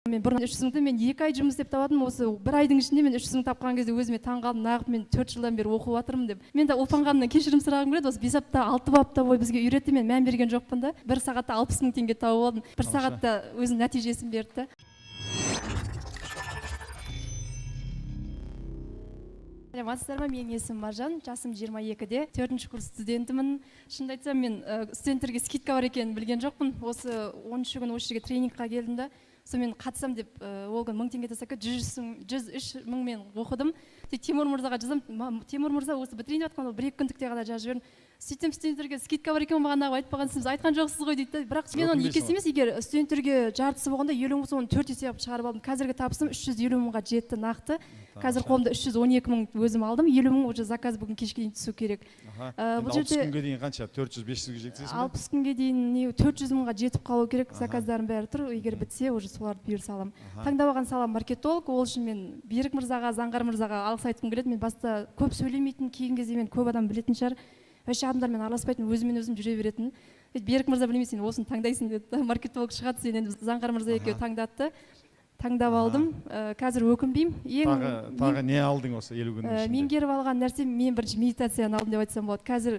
Мен бұрын 300 мыңды мен 2 ай жұмыс істеп табатынмын. Осы бір айдың ішінде мен 300 мың тапқан кезде өзіме таң қалдым: нағып мен 4 жылдан бері оқып жатырмын деп. Мен де Ұлпан ханымнан кешірім сұрағым келеді. Осы 5 апта, 6 апта бойы бізге үйретті, мен мән берген жоқпын да. Бір сағатта 60 мың теңге тауып алдым. Бір сағатта өзінің нәтижесін берді да. Саламатсыздар ма? Менің есімім Маржан, жасым 22-де, төртінші курс студентімін. Шынымды айтсам, мен студенттерге скидка бар екенін білген жоқпын. Осы 10-күні осы жерге тренингқа келдім да, сонымен қатысам деп, ол күні 1000 теңге тастап кетіп, 103 мыңмен оқыдым. Сөйтіп Тимур мырзаға жазамын: «Тимур мырза, осы бітірейін деп жатқан бір екі күндікте ғана жазып жібердім». Сөйтсем, студенттерге скидка бар екен, маған неғып айтпағансыз, айтқан жоқсыз ғой дейді да. Бірақ мен оны екі есе емес, егер студенттерге жартысы болғанда 50 мың болса, оны төрт есе қылып шығарып алдым. Қазіргі табысым 350 мыңға жетті нақты. Қазір қолымда 312 мың өзім алдым, 50 мың уже заказ бүгін кешке дейін түсу керек. Бұл жерде 60 күнге дейін қанша, 400, 500-ге жеткізесің бе? 60 күнге дейін не, 400 мыңға жетіп қалу керек. Заказдарым бәрі тұр, егер бітсе, уже соларды бұйырса аламын. Таңдап алған салам маркетолог. Ол үшін мен Берік мырзаға, Заңғар мырзаға алғыс айтқым келеді. Мен баста көп сөйлемейтін, кейінгі кезде мен көп адам білетін шығар, вообще адамдармен араласпайтын, өзімен өзім жүре беретін. Берік мырза: «Білмеймін, сен осыны таңдайсың», – деді да. «Маркетолог шығады сен енді». Заңғар мырза екеуі таңдатты, таңдап алдым. Қазір өкінбеймін. Ең тағы не алдың осы 50 күннің ішінде? Меңгеріп алған нәрсе, мен бірінші медитацияны алдым деп айтсам болады. Қазір,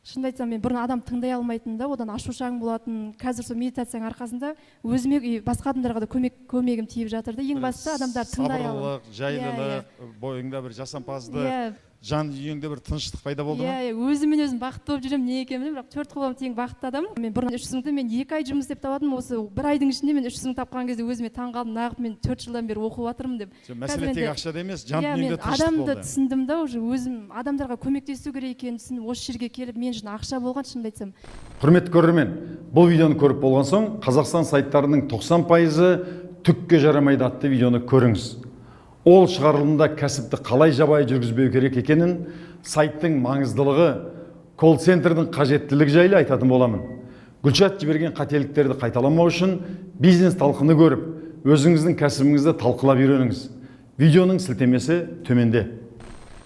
шынымды айтсам, мен бұрын адам тыңдай алмайтын да, одан ашушаң болатын. Қазір сол медитацияның арқасында өзіме и басқа адамдарға да көмегім тиіп жатыр да. Ең бастысы, адамдарды тыңдай алу. Сабырлылық, жайлылық, бойыңда бір жасампаздық, жан дүниеңде бір тыныштық пайда болды ма? Иә, өзіммен өзім бақытты болып жүремін. Не екенін білмеймін, бірақ төрт құлағым тең бақытты адаммын. Мен бұрын 300 мыңды мен 2 ай жұмыс істеп табатынмын. Осы бір айдың ішінде мен 300 мың тапқан кезде өзіме таң қалдым: нағып мен 4 жылдан бері оқып жатырмын деп. Мәселе тек ақшада емес, жан Иә, мен дүниеңде тыныштық адамды болды. түсіндім да, уже өзім адамдарға көмектесу керек екенін түсіндім. Осы жерге келіп мен үшін ақша болған, шынымды айтсам. Құрметті көрермен, бұл видеоны көріп болған соң, «Қазақстан сайттарының 90%-ы түкке жарамайды» атты видеоны көріңіз. Ол шығарылымда кәсіпті қалай жабайы жүргізбеу керек екенін, сайттың маңыздылығы, колл центрдің қажеттілігі жайлы айтатын боламын. Гүлшат жіберген қателіктерді қайталамау үшін бизнес талқыны көріп, өзіңіздің кәсібіңізді талқылап үйреніңіз. Видеоның сілтемесі төменде.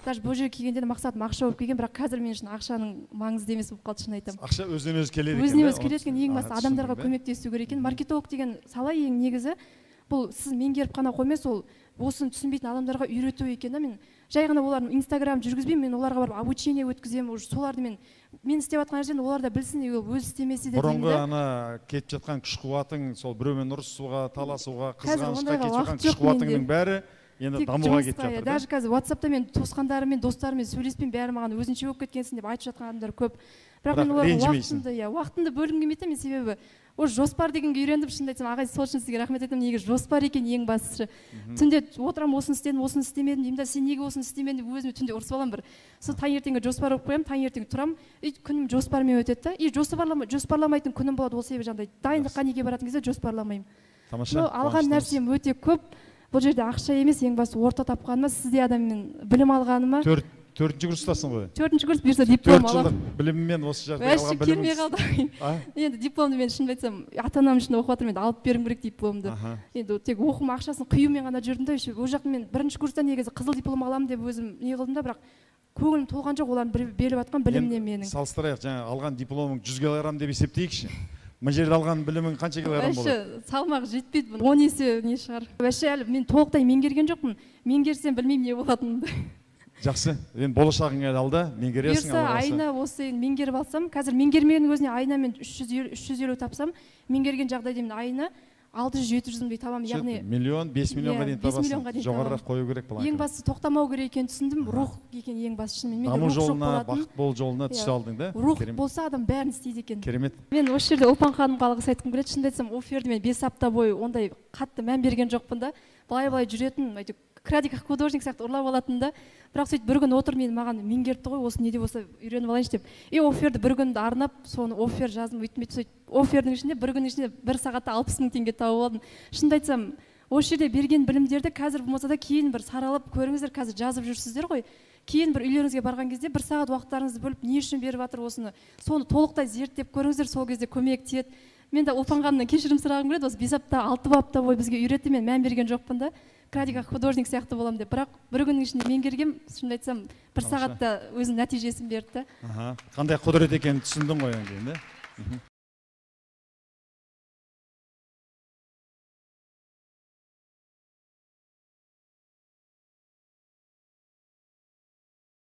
Даже бұл жерге келгенде де мақсатым ақша болып келген, бірақ қазір мен үшін ақшаның маңызды емес болып қалды, шын айтамын. Ақша өзінен өзі келеді екен Өзіне да? өзі келеді екен. Ең бастысы, адамдарға Түсіндім, да? көмектесу керек екен. Маркетолог деген сала ең негізі бұл сіз меңгеріп қана қоймай, сол осыны түсінбейтін адамдарға үйрету екен да. Мен жай ғана олардың Инстаграм жүргізбеймін, мен оларға барып обучение өткіземін. Уже соларды мен істеп жатқан нәрсені олар да білсін, ол өзі істемесе де деймін Бұрынғы да. ана кетіп жатқан күш қуатың, сол біреумен ұрысуға, таласуға, Қазір қызғанышқа ондайға кетіп жатқан уақыт күш жоқ менде. қуатыңның бәрі енді Тек дамуға кетіп жұмысқа, иә. жатыр да? Даже қазір Ватсапта мен туысқандарыммен, достарыммен сөйлеспеймін. Бәрі маған «өзінше болып кеткенсің» деп айтып жатқан адамдар көп, бірақ Бірақ мен оларға ренжімейсің. уақытымды, иә, уақытымды бөлгім келмейді да мен. Себебі уже жоспар дегенге үйрендім, шынымды айтсам, ағай, сол үшін сізге рахмет айтамын. Негізі жоспар екен ең бастысы. Түнде отырамын, осыны істедім, осыны істемедім деймін да, сен неге осыны істемедің деп өзіме түнде ұрысып аламын бір. Сол таңертеңге жоспар қойып қоямын, таңертең тұрамын, и күнім жоспармен өтеді да. И жоспарламайтын күнім болады. Ол себебі жаңағыдай дайындыққа неге баратын кезде жоспарламаймын. Тамаша, Но алған қуаныштымыз. нәрсем өте көп. Бұл жерде ақша емес, ең бастысы орта тапқаныма, сіздей адаммен білім алғаныма. Төртінші курстасың ғой? Төртінші курс, бұйырса, диплом 4 аламын. жылдық біліммен осы жерде Вообще алған келмей біліміңіз қалды. А? Енді дипломды мен, шынымды айтсам, ата анам үшін оқып жатырмын, енді алып беруім керек дипломды. Енді тек оқу ақшасын құюмен ғана жүрдім да. Еще ол жақта мен бірінші курста негізі қызыл диплом аламын деп өзім не қылдым да, бірақ көңілім толған жоқ олардың беріп жатқан біліміне Енді менің. Салыстырайық, жаңа алған дипломың 100 килограмм деп есептейікші. Мына жерде алған білімің қанша килограмм болады? Вообще салмағы жетпейді бұның, 10 есе не шығар. Вообще әлі мен толықтай меңгерген жоқпын, меңгерсем, білмеймін не болатынымды. Жақсы, енді болашағың әлі алда, меңгересің. Бұйырса, Алла қаласа. айына осы енді меңгеріп алсам, қазір меңгермегеннің өзіне айына мен 350, 350 тапсам, меңгерген жағдайда мен айына 600-700 мыңдай табамын, яғни Миллион, 5 миллионға Иә, дейін 5 табасың. миллионға дейін Жоғарырақ табамын. қою керек Ең планканы. бастысы, тоқтамау керек екенін түсіндім. Рух екен ең бастысы, шынымен менде Даму рух жоқ жолына, болатын. бақыт болу жолына түсе Иә. алдың да. Рух Керемет. болса, адам бәрін істейді екен. Керемет. Мен осы жерде Ұлпан ханымға алғыс айтқым келеді. Шынымды айтсам, оферді мен 5 апта бойы ондай қатты мән берген жоқпын да, былай былай жүретін, әйтеуір кради как художник сияқты ұрлап алатын да. Бірақ сөйтіп бір күні отырып, мен маған меңгертті ғой, осы не де болса үйреніп алайыншы деп, и оферді бір күнді арнап, соны офер жаздым, өйтіп бүйтіп. Сөйтіп офердің ішінде бір күннің ішінде бір сағатта 60 мың теңге тауып алдым. Шынымды айтсам, осы жерде берген білімдерді қазір болмаса да кейін бір саралап көріңіздер. Қазір жазып жүрсіздер ғой, кейін бір үйлеріңізге барған кезде бір сағат уақыттарыңызды бөліп, не үшін беріп жатыр осыны, соны толықтай зерттеп көріңіздер. Сол кезде көмек тиеді. Мен де Ұлпан ханымнан кешірім сұрағым келеді. Осы 5 апта, 6 апта бойы бізге үйретті, мен мән берген жоқпын да, кради как художник сияқты боламын деп. Бірақ бір күннің ішінде меңгергем, шынымды айтсам, бір сағатта өзінің нәтижесін берді да. Аха. Қандай құдірет екенін түсіндің ғой енді, да?